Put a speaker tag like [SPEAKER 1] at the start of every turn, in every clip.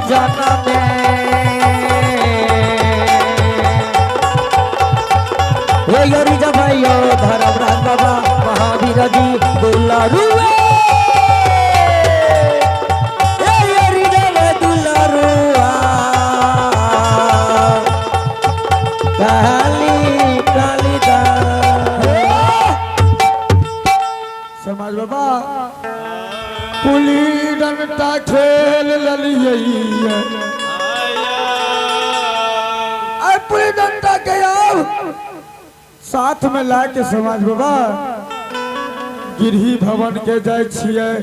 [SPEAKER 1] भजन में। हे योरी जबैयो धर्मराज बाबा महावीर जी दुलारुआ, हे योरी जब दुलारुआ काली कालिदास।
[SPEAKER 2] समाज बाबा पुली डंटा खेल ललियै, पुली डंटा के आओ साथ में ला के समाज बाबा गिरही भवन के जाय छियै।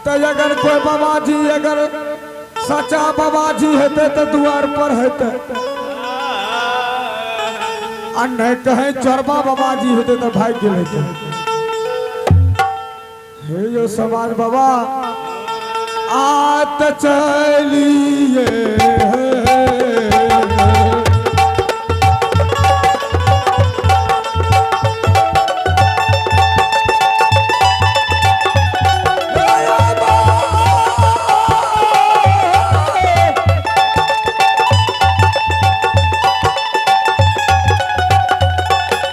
[SPEAKER 2] तऽ अगर कोई बाबाजी अगर सच्चा बाबाजी हेतै तऽ दुआर पर हेतै, आ नहीं कहीं चोरबा बाबाजी हेतै तऽ भागि गेल हेतै। हे यो समाज बाबा आत चलिए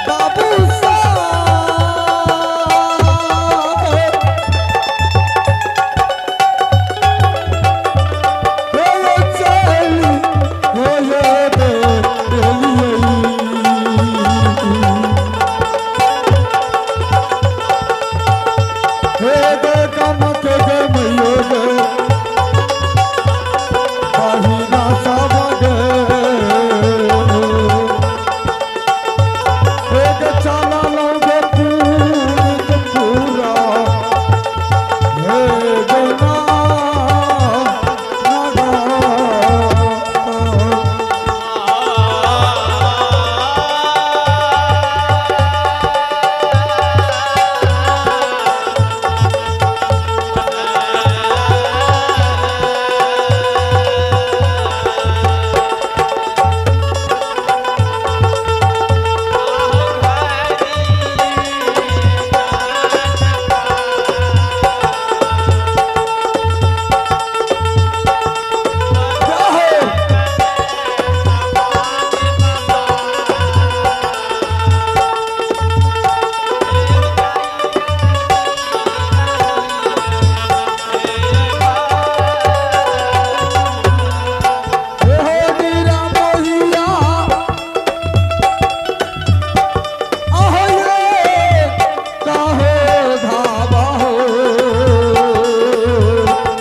[SPEAKER 2] बाबू साहब, हे यो चली, हे यो बेलियै। हे गे गम के गे मैयो गे, बहिना सब गे। एक चला लौगे पूर पूरा, हे गोना नागा। क्या है? हे हो मीरा मोहिया, आहो ये काहे धावा हो।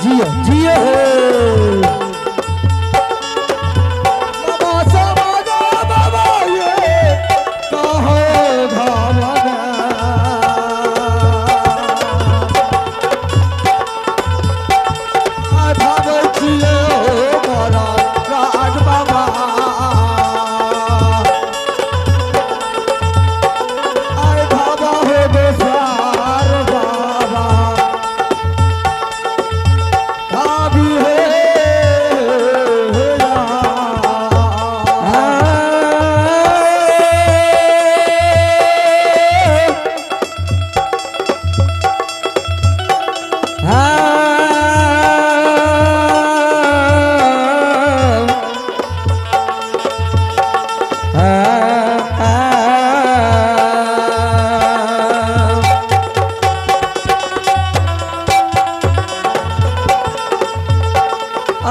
[SPEAKER 1] जियो जियो हो।
[SPEAKER 2] बाबा समाज बाबा ये काहे धावा ना। धावे छियै हो मोरा राज बाबा, आय धावा हो बेसार बाबा, धावी हे या।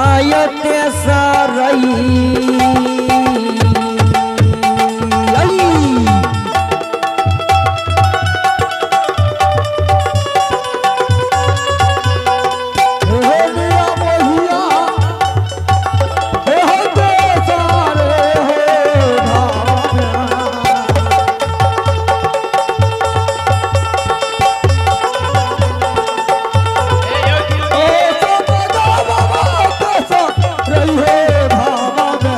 [SPEAKER 1] आयते सारई
[SPEAKER 2] हे मीरा मोहिया, हे हो देसारे हो धावा। ओ सपदा बाबा देसा रही हो धावा।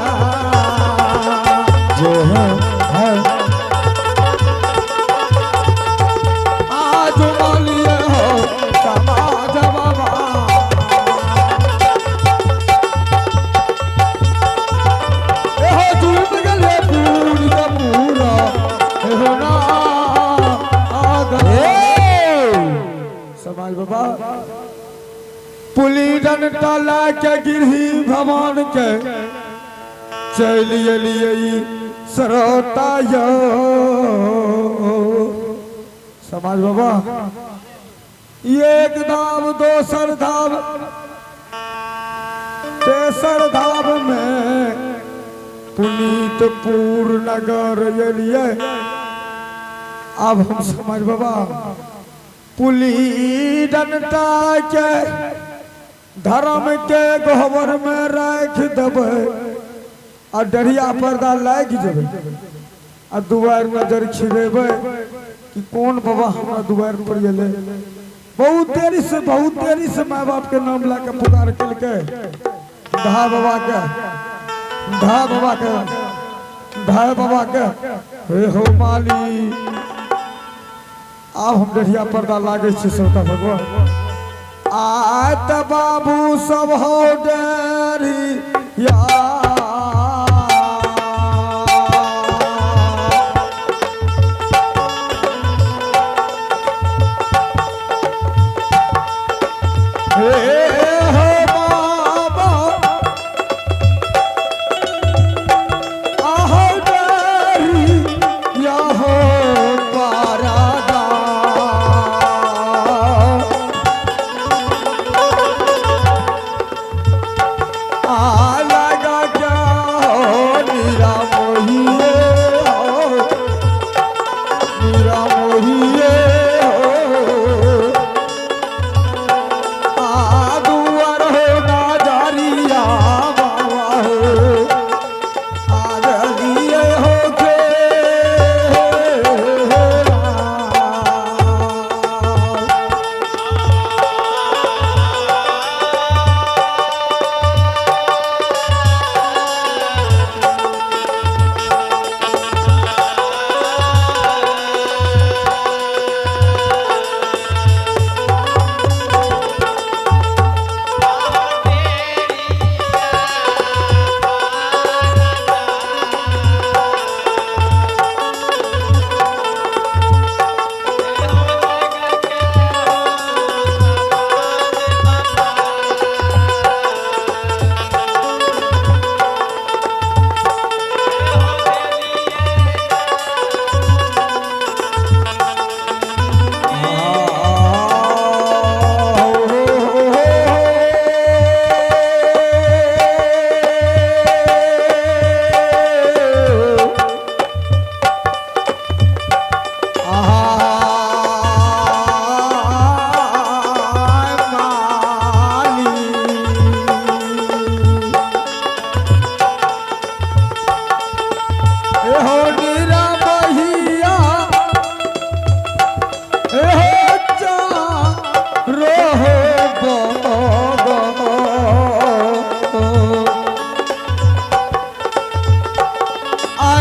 [SPEAKER 2] पुली डंटा ला के गिरही भवन के चलि एलियै श्रोता यो। समाज बाबा एक धाम दोसर धाम तेसर धाम में पुनीतपुर नगर एलियै। अब हम समाज बाबा पुली डंटा के धर्म के गोबर में राख देबै आ डरिया पर्दा लागि जेबै आ दुआर नजर खिरेबै कि कौन बाबा हमरा दुआर पर गेलै। बहुत देरी से माय बाप के नाम ला के पुकार केलकै, धा बाबा के, धा बाबा के, धा बाबा के, हे हो माली। आब हम डरिया पर्दा लागै छी श्रोता भगवान। आत बाबू सब हो डरिया हे हो बाबा आहो डरिया हो पारादा। आ लगा क्या हो नीरा मोहिए हो, नीरा मोहिए हो। आ दुआर हो ना जारिया बाबा हो, आ जलिए हो के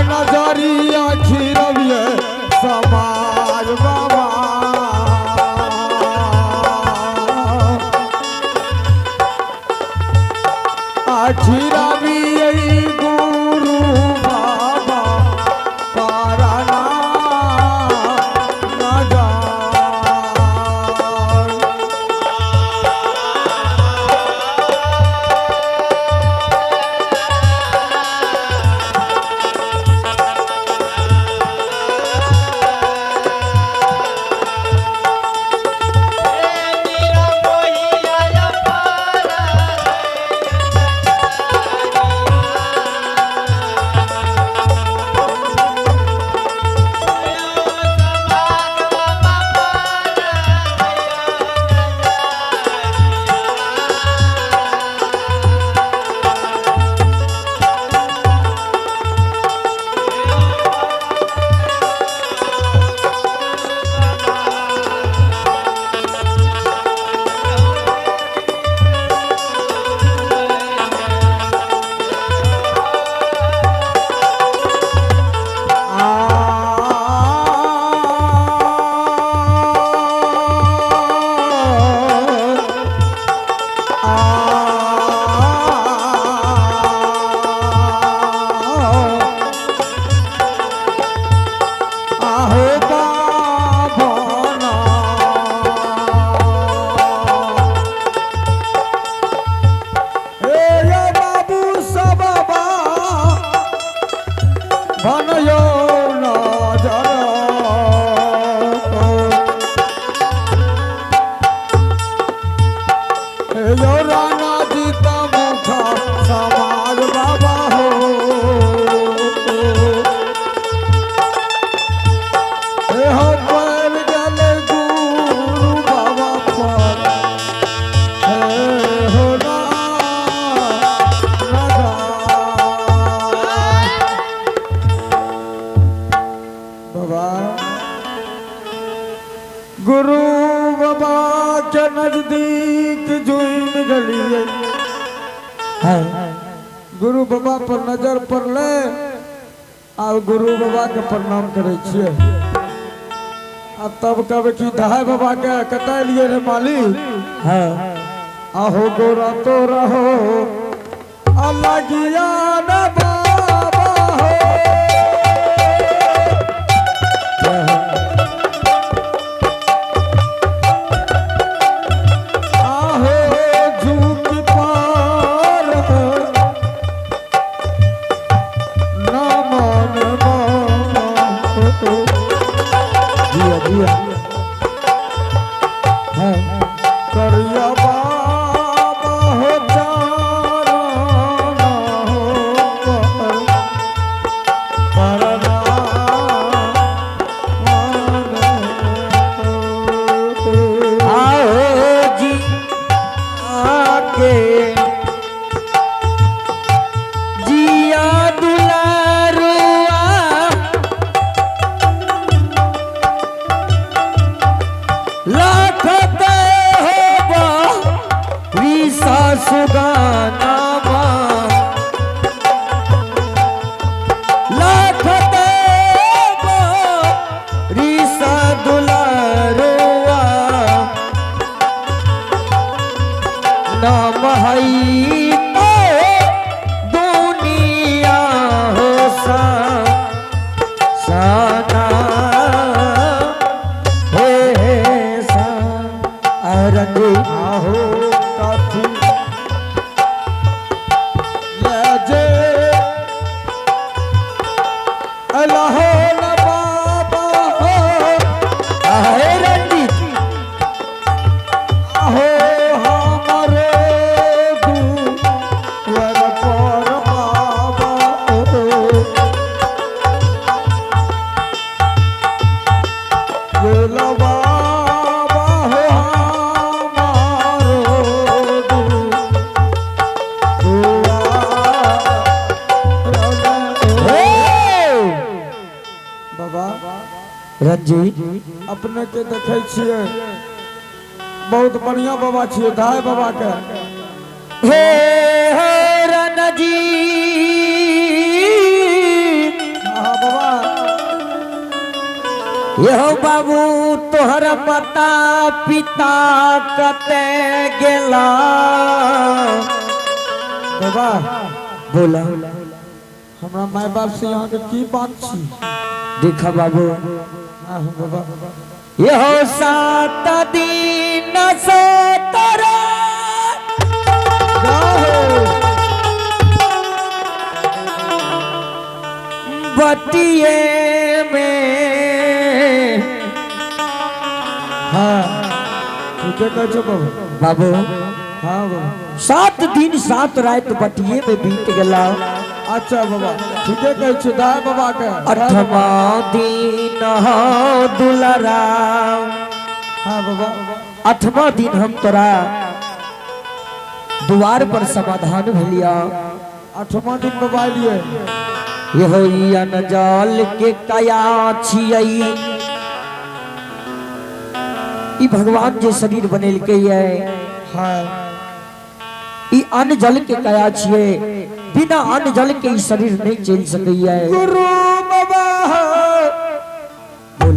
[SPEAKER 2] नजरिया खिरबिए समाज बाबा। आखिरबिए गुरु बाबा पाराना ना जा। आहो बाबा। यो राणा जी मुखा समाज बाबा हो। हे हो पर गले गुरु बाबा पर, हे हो बाबा। गुरु बाबा के नजदीक जुइन गलिए।
[SPEAKER 1] हाँ।
[SPEAKER 2] गुरु बाबा पर नजर पड़ले आ गुरु बाबा के प्रणाम करे छियै। आ तब कहबै कि दहाय बाबा के कतऽ एलियै रे मालिक?
[SPEAKER 1] हाँ।
[SPEAKER 2] आहो गोरा तो रहो अलगिया न बाबा हो। आहो झुक पार न मान बाबा हो।
[SPEAKER 1] जिया जिया। हाँ।
[SPEAKER 2] करिया बाबा हो चारण हो परना
[SPEAKER 1] आओ जी आके जिया दुलारुआ लाख दे हो बा रीसा सुगानामा लाख दे बा रीसा दुलारुआ नाम हई तो दुनिया हो सा साना हे सा अरंग।
[SPEAKER 2] आहो काथी ले जे अल्लाह न बाबा हो।
[SPEAKER 1] आहे रंजीत।
[SPEAKER 2] आहो हमारे दुआर पर बाबा हो। ये लो बाबा हो हमारो दुआर।
[SPEAKER 1] हे
[SPEAKER 2] बाबा
[SPEAKER 1] रंजीत,
[SPEAKER 2] अपने के देखे छियै बहुत बढ़िया बाबा छियै धाय बाबा के।
[SPEAKER 1] हे हे रणजीत।
[SPEAKER 2] हाँ बाबा।
[SPEAKER 1] यहो बाबू तोहर माता पिता कते गेला?
[SPEAKER 2] बाबा।
[SPEAKER 1] बोला।
[SPEAKER 2] हमरा माय बाप से यहाँ के की बात छी?
[SPEAKER 1] देखा बाबू।
[SPEAKER 2] हाँ बाबा।
[SPEAKER 1] यहो 7 दिन 7
[SPEAKER 2] जाहो
[SPEAKER 1] बतिए में।
[SPEAKER 2] हाँ ठीके कहै छौ बाबा।
[SPEAKER 1] बाबू।
[SPEAKER 2] हाँ बाबा।
[SPEAKER 1] 7 दिन 7 रात बटिए में बीत गेला।
[SPEAKER 2] अच्छा बाबा ठीके कहै छियै दाय बाबा के।
[SPEAKER 1] अठवा दिन हो दुलरा।
[SPEAKER 2] हाँ बाबा।
[SPEAKER 1] अठवा दिन हम तोरा द्वार पर समाधान भेलिया।
[SPEAKER 2] अठवा दिन बाबा एलियै।
[SPEAKER 1] यहो अनजाल के कया छियै ई भगवान जे शरीर बनेलकै ये।
[SPEAKER 2] हाँ।
[SPEAKER 1] ई अन्न जल के कया छियै, बिना अन्न जल के ई शरीर नहीं चल सकैया।
[SPEAKER 2] गुरु बाबा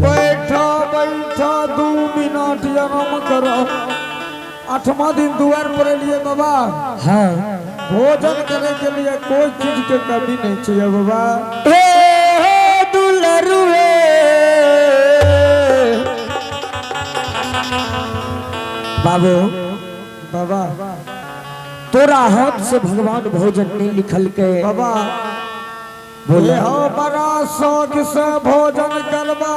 [SPEAKER 2] बैठा बैठा 2 मिनट आराम करो। अठवा दिन द्वार पर एलियै बाबा।
[SPEAKER 1] हाँ।
[SPEAKER 2] भोजन करे के लिए कोई चीज के कमी नहीं चाहिए बाबा।
[SPEAKER 1] हे हे दुलरुए बाबू।
[SPEAKER 2] बाबा।
[SPEAKER 1] तोरा हाथ से भगवान भोजन नहीं लिखल के।
[SPEAKER 2] बाबा।
[SPEAKER 1] बोला।
[SPEAKER 2] हो बड़ा शौक से भोजन करबा,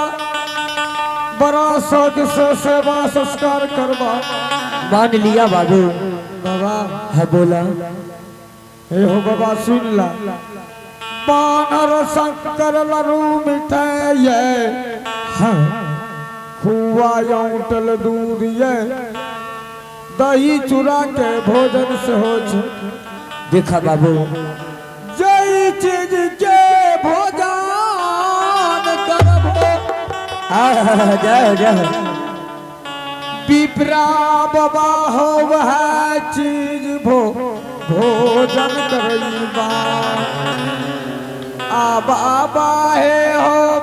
[SPEAKER 2] बड़ा शौक से सेवा संस्कार करबा।
[SPEAKER 1] मान लिया बाबू।
[SPEAKER 2] बाबा।
[SPEAKER 1] हाँ बोला।
[SPEAKER 2] हे हो बाबा सुन ला, बानर शंकर लरू मिठाई,
[SPEAKER 1] हाँ
[SPEAKER 2] खुआ औटल दूध ये, दही चूड़ा के भोजन से हो छे।
[SPEAKER 1] देखा बाबू,
[SPEAKER 2] जई चीज के भोजन करबो,
[SPEAKER 1] जय हो जय हो।
[SPEAKER 2] पिपरा बाबा हो वह चीज भो भोजन करैबा। आ बाबा हे हो